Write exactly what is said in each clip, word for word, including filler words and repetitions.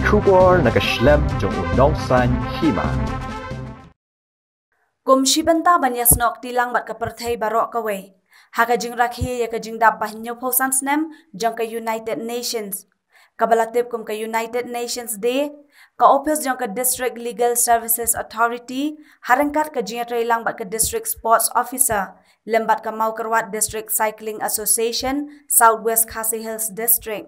Khubor na ka shlem jong u nongsan hima. Kum shi bynta ban ïasnoh kti lang bad ka pyrthei baroh kawei, ha ka jingrakhe ïa ka jingdap ba hynñiewphew san snem jong ka United Nations, kaba la tip kum ka United Nations Day, ka ophis jong ka District Legal Services Authority, ha ryngkat ka jingïatreilang bad ka District Sports Officer lem bad ka Mawkyrwat District Cycling Association, South West Khasi Hills District.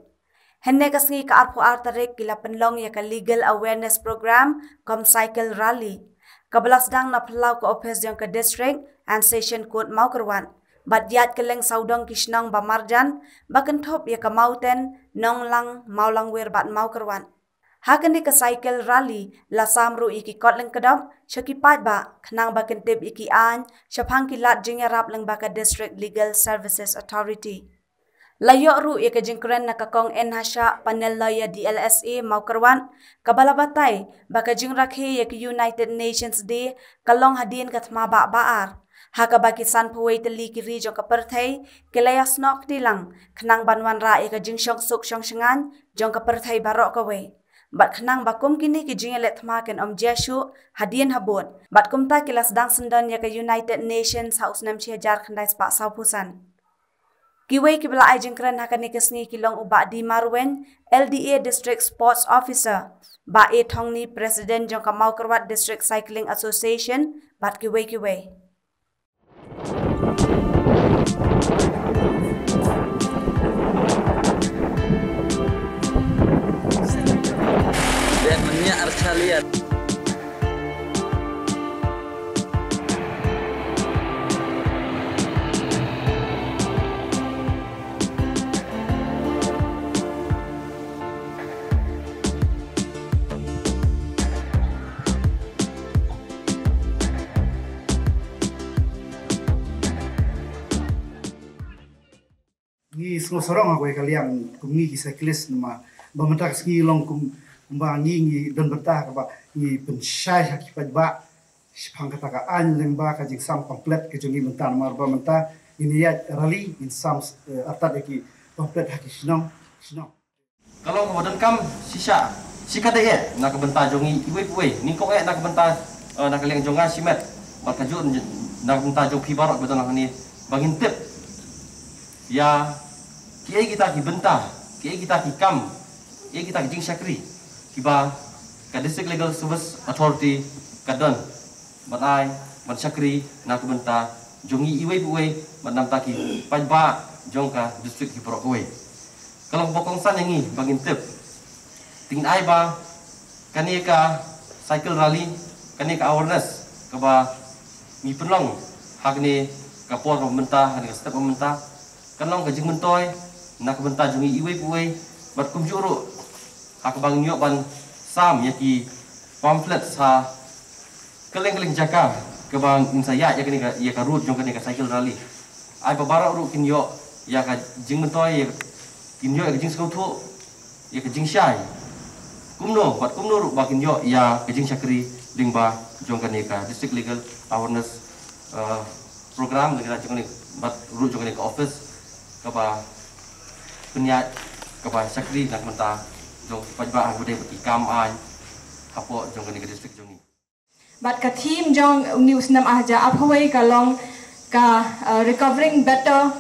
Hynne ka sngi, ka arphew ar tarik, ki la pynlong ïa ka Legal Awareness Program kum Cycle Rally, kaba la sdang na phyllaw ka ophis jong ka District and Session Court Mawkyrwat, bad ïaid kylleng sawdong ki shnong ba marjan, ba kynthup ïa ka Mawten, Nonglang, Mawlangwir bad Mawkyrwat. Ha kane ka Cycle Rally, la sam ruh ïa ki kot lyngkdop sha ki paidbah, khnang ba kin tip ïa ki aiñ shaphang ki lad jingïarap lyngba ka District Legal Services Authority. La ïoh ruh ïa ka jingkren na ka Kong N Hashah, Panel Lawyer, D L S A, Mawkyrwat, kaba la batai ba ka jingrakhe ïa ka United Nations Day ka long hadien ka thma bah ba ar, ha kaba ki sanphew wei tylli ki ri jong ka pyrthei ki la ïasnoh kti lang, khnang ban wanrah ïa ka jingshongsuk shongshngaiñ jong ka pyrthei baroh kawei, bad khnang ba kum kine ki jingïaleh thma kin ym jia shuh hadien habud. Bad kumta ki la sdang syndon ïa ka United Nations ha u snem shi hajar khyndai spah sawphew san. Kiwei kiba la ai jingkren ha kane ka sngi ki long u Bah D Marwein, L D A District Sports Officer, Bah A Thongni, President jong ka Mawkyrwat District Cycling Association, bad kiwei kiwei. Ngi sngewsarong ha kawei ka liang kum ngi ki cyclist, namar ba mynta ka sngi long kum, kumba ngi, ngi don bynta kaba ngi pynshai ha ki paidbah shaphang kata ka aiñ lyngba ka jingsam pamphlet ka jong ngi mynta, namar ba mynta ngin ïaid rally, ngin sam, eh, artat ïa ki pamphlet ha ki shnong shnong. Ka long kaba donkam shisha, shikatdei eh na ka bynta jong ngi iwei pa iwei, nyngkong eh na ka bynta, eh, na ka liang jong nga shimet, bad kajuh na ka bynta jong phi baroh ba don hangne, ba ngin tip ïa kiei kita ki bynta, kiei kita ki kam, kiei kita ki jingshakri kiba ka District Legal Service Authority ka don ban ai, ban shakri na ka bynta jong ngi iwei pa iwei, bad na ka bynta ki paidbah jong ka district hi baroh kawei. Ka long kaba kongsan ïa ngi ba ngin tip. Te ngin ai ba kane ka cycle rally, kane ka awareness kaba ngi pynlong ha kane ka por ba mynta, ha kane ka step ba mynta, kan long ka jingmyntoi na ka bynta jong ngi iwei pa iwei, bad kumjuh ruh ha kaba ngin ïoh ban sam ïa ki pamphlet ha kylleng kylleng jaka kaba ngin sa ïaid ïa kane ka, ïa ka route jong kane ka cycle rally. Ai ba baroh ruh kin ïoh ïa ka jingmyntoi, ïa, kin ïoh ïa ka jingsngewthuh, ïa ka jingshai kumno bad kumno ruh ba kin ïoh ïa ka jingshakri lyngba jong kane ka District Legal Awareness, eh, Program, lyngba jong kane, bad ruh jong kane ka office kaba pynïaid, kaba shakri na ka bynta jong ki paidbah ha kaba ïadei bad ki kam aiñ hapoh jong kane ka district jong ngi. Bad ka theme jong une u snem ar hajar arphew wei ka long ka, uh, Recovering Better,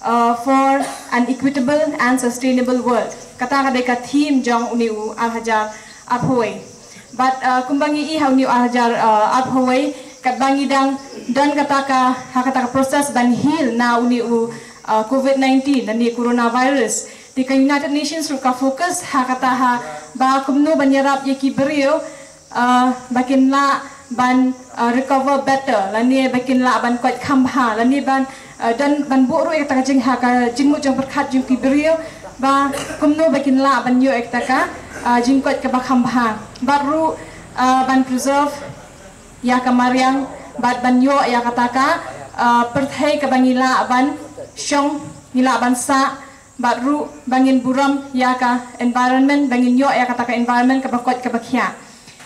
uh, for an Equitable and Sustainable World. Kata ka dei ka theme jong une u ar hajar arphew wei. Bad, uh, kumba ngi i ha une u ar hajar, uh, arphew wei, katba ngi dang don kata ka, ha kata ka process ban heal na une u, uh, covid nineteen, lane coronavirus. Te ka United Nations ruh ka focus ha kata ha ba kumno ban ïarap ïa ki briew, uh, ba kin lah ban, uh, recover better, lane ba kin lah ban koit kham bha, lane ban, uh, don ban buh ruh ïa kata ka jing, ha ka jingmut jingpyrkhat jong ki briew ba kumno ba kin lah ban ïoh ïa kata ka, uh, jingkoit kaba kham bha. Bad ruh, uh, ban preserve ïa ka mariang, bad ban ïoh ïa kata ka, uh, pyrthei kaba ngi lah ban shong, ngi lah ban sah, bad ruh ba ngin burom ïa ka environment, ba ngin ïoh ïa kata ka environment kaba koit kaba khiah.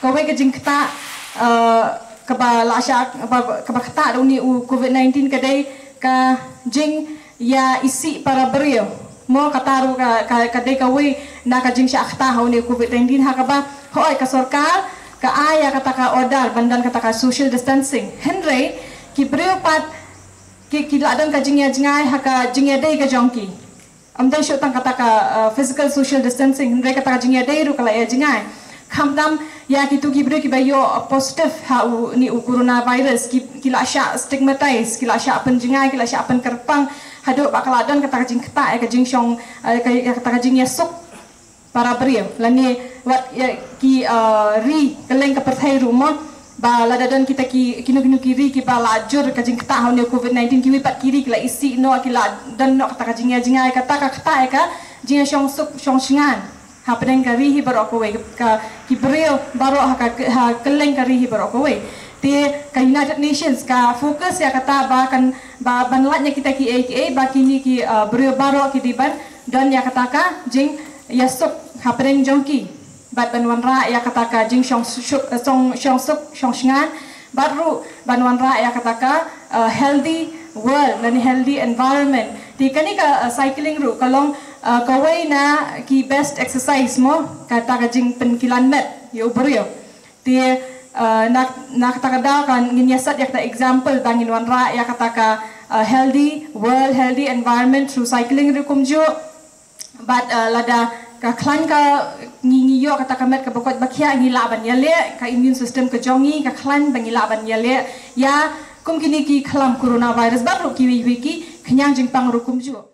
Kawei ka jingktah, eh, kaba la shah, kaba, kaba ktah da une u covid nineteen ka dei ka jingïaisih para briew. Mo kata ruh ka, ka, ka dei kawei na ka jingshah kata ha une u covid nineteen ha kaba hoi ka sorkar ka ai ïa kata ka order ban don kata ka social distancing. Hynrei ki briew pat ki, ki la don ka jingïa jngai ha ka jingïadei ka jong ki. Ym dei shuh tang kata ka uh, physical social distancing, hynrei kata ka jingïadei ruh ka la ïa jngai. Khamtam ïa kitu ki briew kiba ïoh positive ha u ni u coronavirus, ki, ki la shah stigmatize, ki la shah pynjngai, ki la shah pynkyrpang, haduh ba ka la don kata ka jingkta ïa ka jingshong, uh, ka, ïa kata ka jingïasuk para briew. Lane wat ïa ki uh, ri kylleng ka pyrthei ruh mo, ba lada don kita ki kino kino ki ri kiba la jur ka jingkta ha une u covid nineteen, kiwei pat ki ri ki la isih noh, ki la don noh kata ka jingïa jngai, kata ka kta ïa ka jingïa shong suk shong shngan hapdeng ka ri hi baroh kawei, ka ki briew baroh ha ka ha kylleng ka ri hi baroh kawei. Te ka United Nations ka focus ïa kata ba kan ba ban lait ïa kita ki A K A ba kini ki uh, briew baroh ki dei ban don ïa kata ka jingïa suk hapdeng jong ki. Bad ban wanrah ïa kata ka jingshong suk shong suk shong shngan, bad ruh ban wanrah ïa kata ka uh, healthy world lane healthy environment. Te kane ka uh, cycling ruh ka long uh, kawei na ki best exercise mo, kata ka jingpynkilan met ïa u briew. Te uh, na na kata ka daw kan ngin ïa set ïa kata example ba ngin wanrah ïa kata ka uh, healthy world, healthy environment through cycling ruh kumjuh. Bad uh, lada ka khlaiñ ka ngi ngi ïoh kata ka met kaba koit ba khiah, ngi lah ban ïaleh, ka immune system ka jong ngi ka khlaiñ ba ngi lah ban ïaleh ïa kum kini ki khlam coronavirus bad ruh kiwei kiwei ki khñiang jingpang ruh kumjuh.